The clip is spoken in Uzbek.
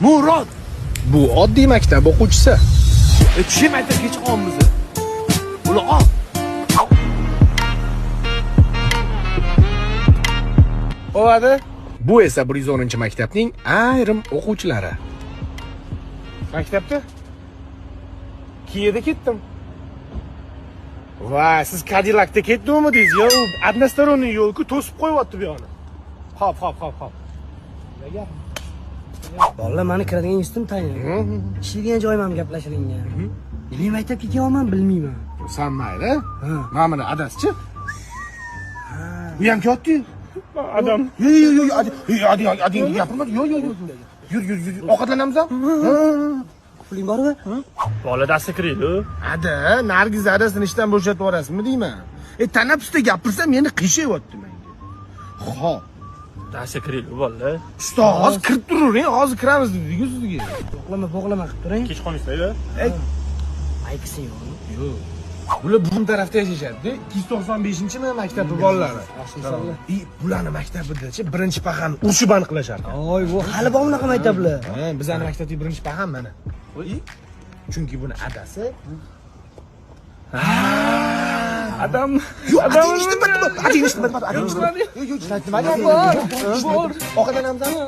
Murod. Bu oddiy maktab o'quvchisi. Tushing, maktabga kech qolamiz. Uloq. Bo'ladi. Bu esa 110-maktabning ayrim o'quvchilari. Maktabda? Kiyevda ketdim. Va, siz Cadillac'da ketdingmi? Yo, u односторонний yo'l-ku, to'sib qo'yyapti bu yoqni. Hop, hop, hop, hop. Bolalar mani kiradigan institutim tayin. Ishlaydigan joyim ham gaplashilgan. Nima maktabga kelyapman bilmayman. San mayli. Ha. Mana buni adasichi. U ham kelyapti. Adam. Yo'q, yo'q, yo'q, adi, adi, adi, gapirma. Yo'q, yo'q, yo'q. Yur, yur, yur. Ovqatlanamiz ham? Puling bormi? Bola darsga kiraydi. Ada, Nargiz adasini ishdan bo'shatib yuborasizmi deyman. Tanaffusda gapirsa meni qiyshayapti menga. Xo'p. Darsga kiraydi bola. Ustoz, hozir kirib turavering, hozir kiramiz dediku sizga. Bo'g'lama, bo'g'lama qilib turing. Kech qolmaysizlar. Aykisi yo'q. Yo'q. Bular buvim tarafda yashashadi. 295-mi maktabi bolalari. Yaxshi. Bularni maktabidachi birinchi paxan urishib aniqlashar ekan. Oy, bu hali bor bunaqa maktablar. Ha, bizani maktabdagi birinchi paxan mana. Chunki buni adasi Adam. Yo'q, adang ishni bitdi. Adang ishni bitdi. Adang ishni. Yo'q, yo'q, nima gap? Bor. Ovqatlanamizmi?